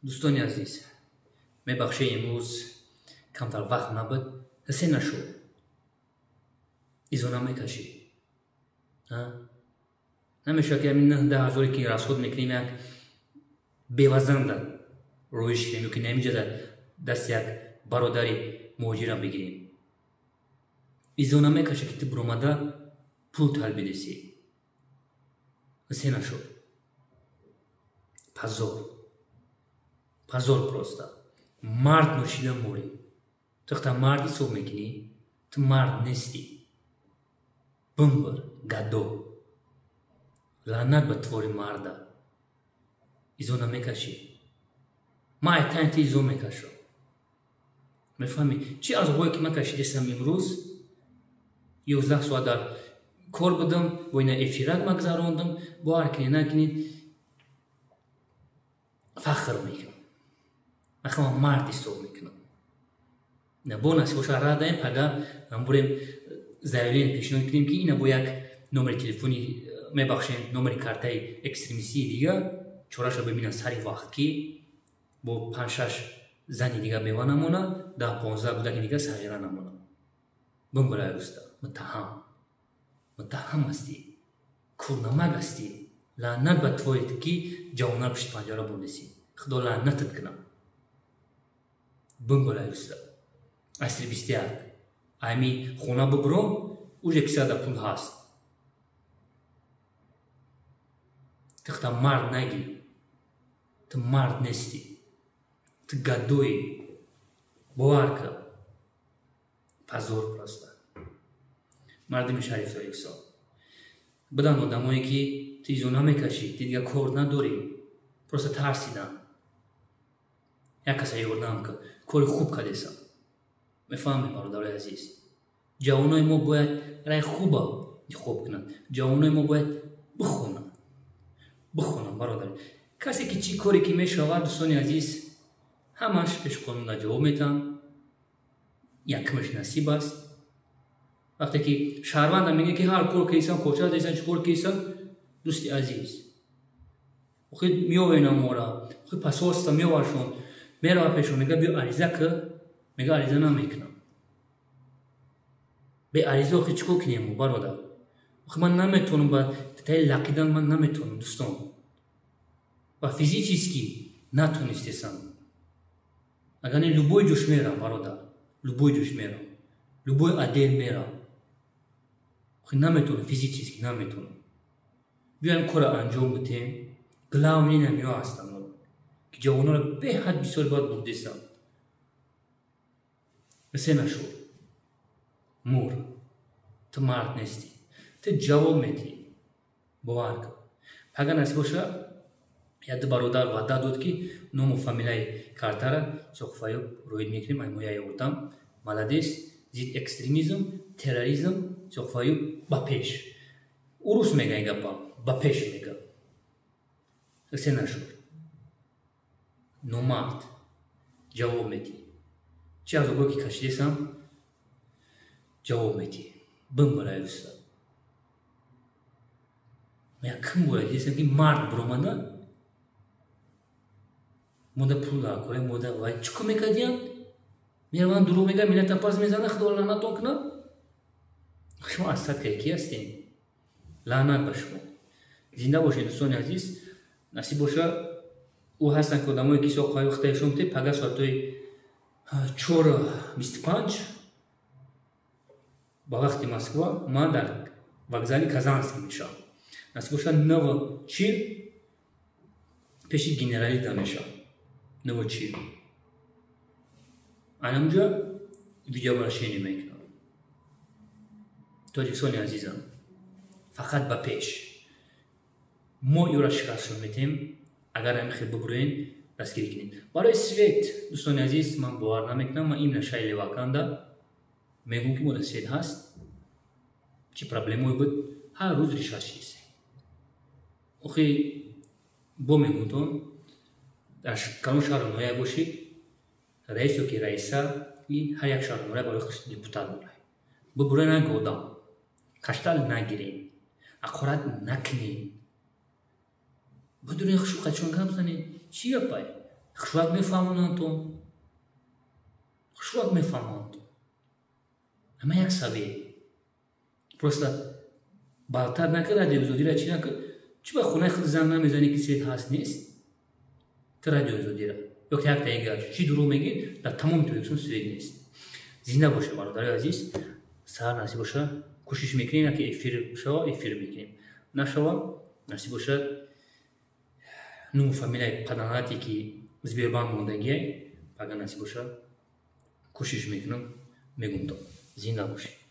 Дӯстони азиз, мебахшед, имрӯз камтар вақт набуд. Ҳисе нашуд, изо намекашӣ, намешавад, ки ҳамин 9-10 ҳазоре, ки расход мекунем, як бевазанда роиш кунем ё ки намиҷада дасти як бародари муҳоҷирам бигирем. Изо намекаша, ки ту биромада пул талбидесӣ. Ҳисе нашуд. Позор, позор просто. Мард ношида морӣ. Ту хата мард ҳисоб мекунӣ? Ту мард нестӣ. Бимбир, гадо. Лаънат ба твори марда. Изо намекашӣ. Ман айтани ту изо мекашам, мефаҳмӣ? Чӣ азобое ки ман кашидистам. Имрӯз 11 соат дар кор будам, бо ина эфирак магзарондам. Бо ҳар кине накунед, фахр мекунам, ман мард ҳисоб мекунам. Бо насиб боша, радаем, пага бурем, заявление пешниҳод кунем, ки ина бо як номери телефони, мебахшед, номери картаи экстремистии дига чораша бибинад сари вақт, ки бо панҷ-шаш зани дига мева намона, 10-15 кӯдаки дига сағира намона. Бимбирай, уста. Муттаҳам, муттаҳам ҳастӣ, курнамак ҳастӣ. Лаънат ба твоет, ки ҷавонар пушти панҷара бурдесӣ. Худо лаънатат кунам. Бимбирай, уста. Асри 21 ами хона бибиро, уже кисада пул ҳаст. Тихта мард нагӣ, ту мард нестӣ, ту гадоӣ, бовар кун. Позор просто. Мардуми шариф Тоҷикистон будан одамое, ки ту изо намекашӣ, ту дига кор надорӣ, просто тарсидан. Як каса ёрдам кун, кори хуб кардесам. Мефаҳмем, бародарои азиз, ҷавонои мо бояд раи хуба интихоб кунанд. Ҷавонои мо бояд бихонанд, бихонанд, бародар. Касе ки чӣ коре ки мешавад, дӯстони азиз, ҳамаш пеши қонун ҷавоб метаҳанд. Якмаш насиб аст. Вақте ки шаҳрванда мегӯяд, ки ҳар кор кисан, коча десан, чӣ кор кисан, дӯсти азиз, охи меовена мора, охи посольство меоваршон, мерава пешон, мега: «Биё, ариза ки». Мега: «Ариза намекунам». Бе ариза охи чӣ кор кунем, бародар? Охи ман наметавонам, ба таи лақидан ман наметавонам, дӯстон, ва физически натонистесам. Агар не, любой ҷош мерам, бародар, любой ҷош мерам, любой отдел мерам. Охи наметавонам, физически наметавонам. Биёем, кора анҷом бидем. Главный намиё ҳастам, ки ҷавононро беҳад бисёр бояд бурдесам. Мисе нашуд. Мур, ту мард нестӣ, ту ҷавоб медиҳӣ, бовар кун. Агар насиб боша, як ду бародар ваъда дод, ки ному фамилияи картара соқфаёб роид мекунем. Ай моя ёрдам. Молодец. Зид экстремизм, терроризм, соқфаёб ба пеш. Урус мега ин гапа, ба пеш мега. Се нашуд. Номард, ҷавоб медиҳӣ. Чӣ азобое ки кашидесам, ҷавоб медиҳӣ. Бимбирай, уста. Якм бояд дидесам, ки мард биромада, мода пул даркора, мода вай чӣ кор мекардиянд? Мераванд, дурӯғ мегӯянд, миллата пас мезанад. Худо лаънатон кунад. Шумо аз садкаи ки ҳастем? Лаънат ба шумо. Зинда бошед, дӯстони азиз. Насиб боша, ӯ ҳастанд, ки одамое ки соқҳои вақтаишон те пага соатҳои 4:25 ба вақти Москва ман дар вокзали Казанский мешавам. Насиб боша, 9:40 пеши Генералида мешавам. 9:40 анамҷа видеообращение мекунам. Тоҷикистони азизам, фақат ба пеш. Мо ёра шикастшон метем, агар ҳамин хел бибурӯен, дастгирӣ кунем. Барои свет, дӯстони азиз, ман бовар намекунам. Ман именно шаҳри Леваканда мегӯм, ки мода свет ҳаст. Чӣ проблемое буд, ҳар рӯз решать шист. Охи бо мегӯмтон, дар калон шаҳру ноҳия бошед, раис ё ки раиса ҳар як шаҳру ноҳия барои худ депутат дорад. Бибурен, ранги одам каштал нагирем, ҳақорат накунем, бидурен, хушуқачон гап занед. Чӣ гапай? Хушвак мефаҳмонанд, хушвак мефаҳмонанд. Ҳама як саве. Просто балтар накард, Радиоозодира чӣ накард? Чӣ ба хонаи худ занг намезанӣ, ки свет ҳаст, нест? Ту Радиоозодира ё ки якта егар чӣ дурӯғ мегӣ? Дар тамоми Тоҷикистон свет нест. Зинда боша, бародари азиз. Саҳар насиб боша, кӯшиш мекунем, ки эфир шава, эфир мекунем, нашава, насиб бошад, нуму фамилияи паданате ки Сбербанк мондагиай, пага насиб бошад, кӯшиш мекунам, мегум. То зинда бошед.